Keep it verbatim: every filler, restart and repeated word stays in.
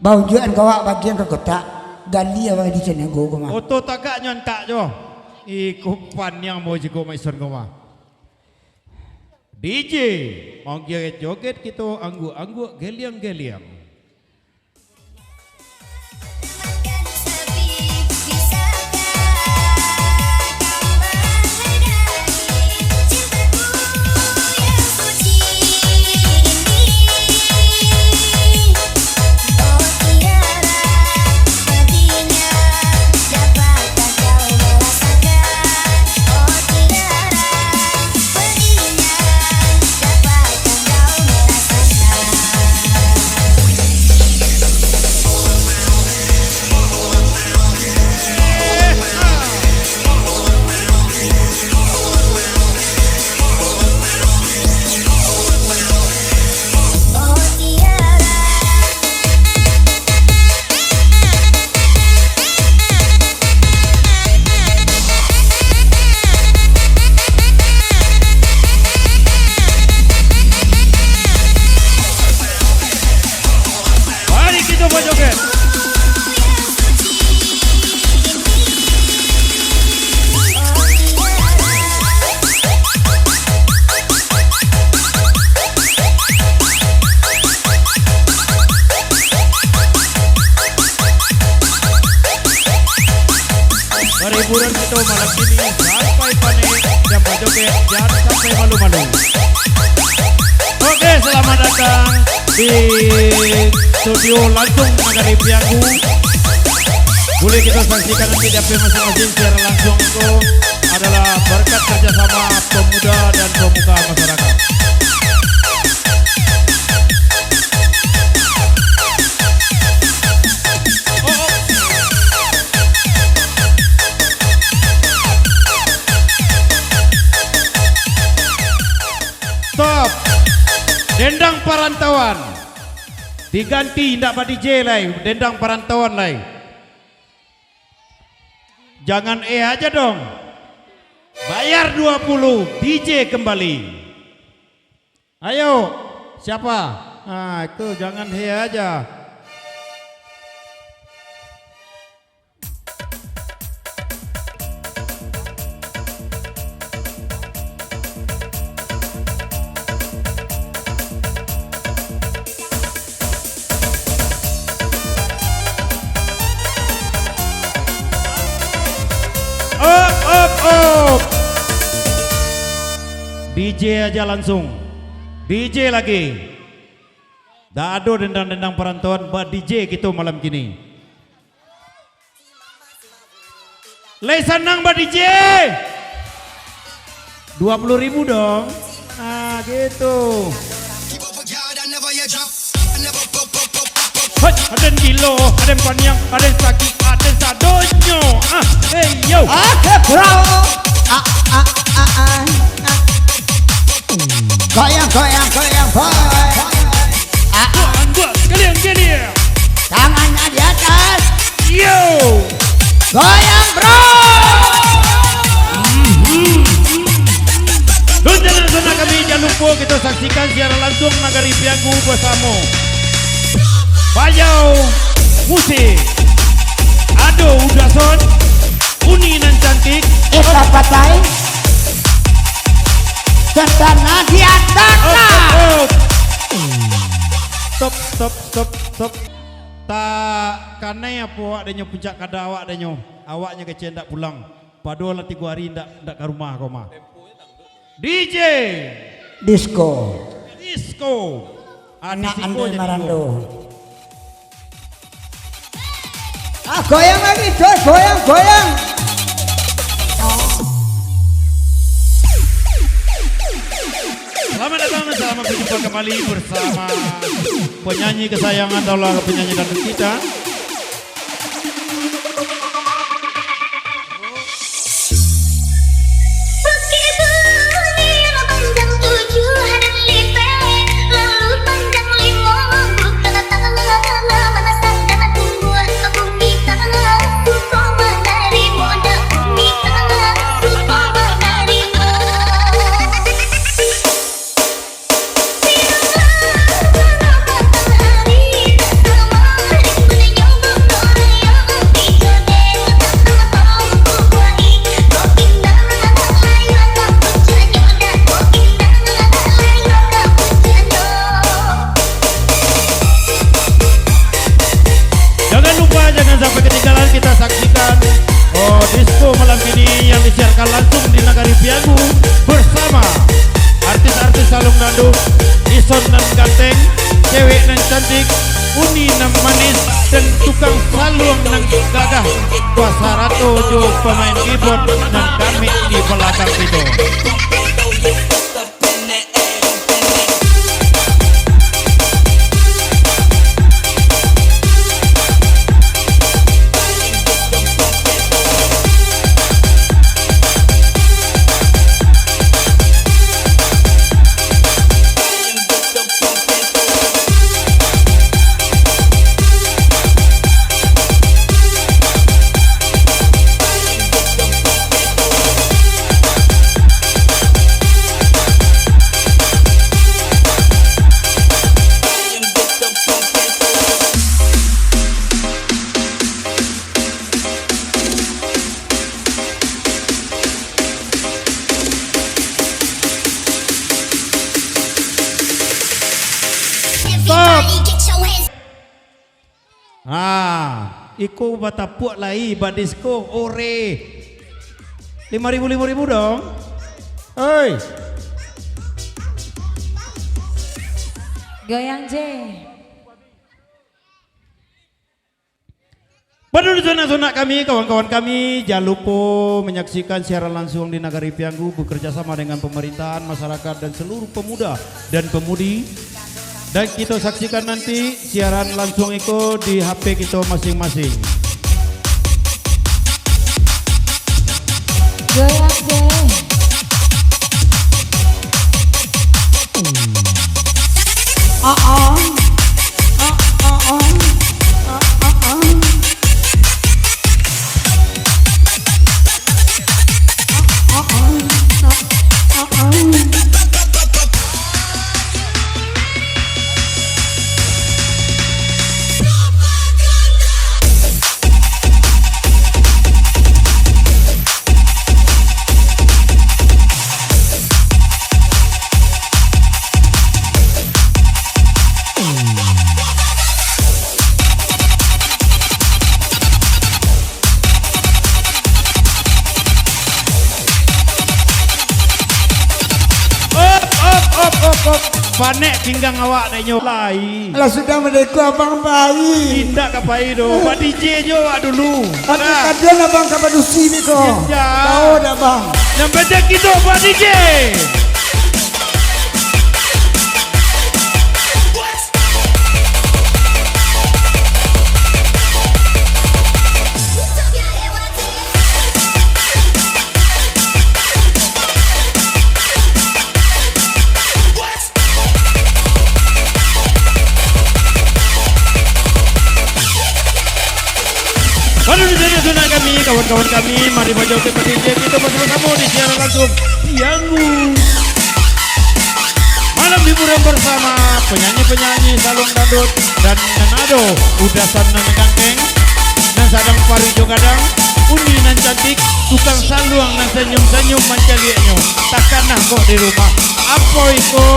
Baunjuakan kawak bagian ka kotak, gali awak di caniago ko mah. Oto tagaknyo antak jo. Iko paniang mau jiko maison ko mah. D J, manggia joget kito angguak-angguak geliang-geliang. Mari kito bajoget. Pariburan kito malam kini sampai panek, jan bajoget, jan sampai malu-malu. Oke, selamat datang di studio langsung Nagari Pianggu. Boleh kita saksikan nanti di H P masing-masing secara langsung itu adalah berkat kerjasama pemuda dan pemuka masyarakat. Stop. Dendang Parantauan. Diganti, indak ba-D J lai. Dendang Parantauan lai. Jangan eh aja dong. Bayar dua puluh, D J kembali. Ayo, siapa? Nah, itu jangan he aja. Op, op, op. D J aja langsung. D J lagi. Dak ado dendang-dendang parantauan, ba-D J kito malam kini. Lai sanang ba-D J? Dua puluh ribu dong. Ah, gitu. Hei, aden gilo, aden paniang, aden sakik, aden sadonyo. Ah, hei, yo. Ah, hei, bro. Ah, ah, ah, ah, ah. Goyang, goyang, goyang, boy. Ah, ah. Buat, buat, geliang, geliang. Tangannya di atas. Yo. Goyang, bro. Dan jangan sanak kami, jangan lupa kita saksikan siaran langsung Nagari Pianggu bersama Bajau Musik. Ado Udason, Uni nan cantik. Esa patai. Santana di atas. Op, op, op. Stop, stop, stop, stop. Tak kanai apo awak denyo puncak kada awak denyo. Awaknyo kecek ndak pulang. Padahal lah tigo hari ndak, ndak ka rumah ko mah. D J. Disco. Disco. Ah, anak disco Andre jadi Marando. Ah, goyang lagi, coy, goyang, goyang. Selamat datang, selamat berjumpa kembali bersama penyanyi kesayangan daulah, penyanyi dangdut kita. Ketinggalan kita saksikan, oh, disko malam ini yang disiarkan langsung di Nagari Piagu bersama artis-artis Salung Dangdut, Ison nan ganteng, cewek nan cantik, uni nan manis, dan tukang saluang nan gagah, basarato jo pamain keyboard nan kamik di balakang kito. Stop. Ah, iko batapuak lai, badisko, ore. Lima ribu, lima ribu dong. Oi. Goyang je. Badulu sanak-sanak kami, kawan-kawan kami, jan lupo manyaksikan siaran langsung di Nagari Piagu, bekerja sama dengan pemerintahan, masyarakat, dan seluruh pemuda dan pemudi. Dan kito saksikan nanti siaran langsung iko di H P kito masing-masing. Goyang deh. Ah, ah. Ah, ah, ah. Ah, ah, ah. Op, op, op, op, op. Panek pinggang awak dek nyo lai. Lah sudah merdeka abang pai. Indak ka pai doh. Buat D J jo awak dulu. Aduh, nah. Kadian abang ka padusi ni ko. Indak. Tahu dah bang. Yang penting kita buat D J. Halo, di sana sanak kami, kawan-kawan kami, mari bajau ke D J, kita bersama-sama di siaran langsung Piagu. Malam hiburan bersama penyanyi-penyanyi saluang dangdut dan nan ado udasan nan ganteng, nan sadang paruik jo gadang, uni nan cantik, tukang saluang nan senyum-senyum mancaliaknyo. Takana kok di rumah. Apo iko?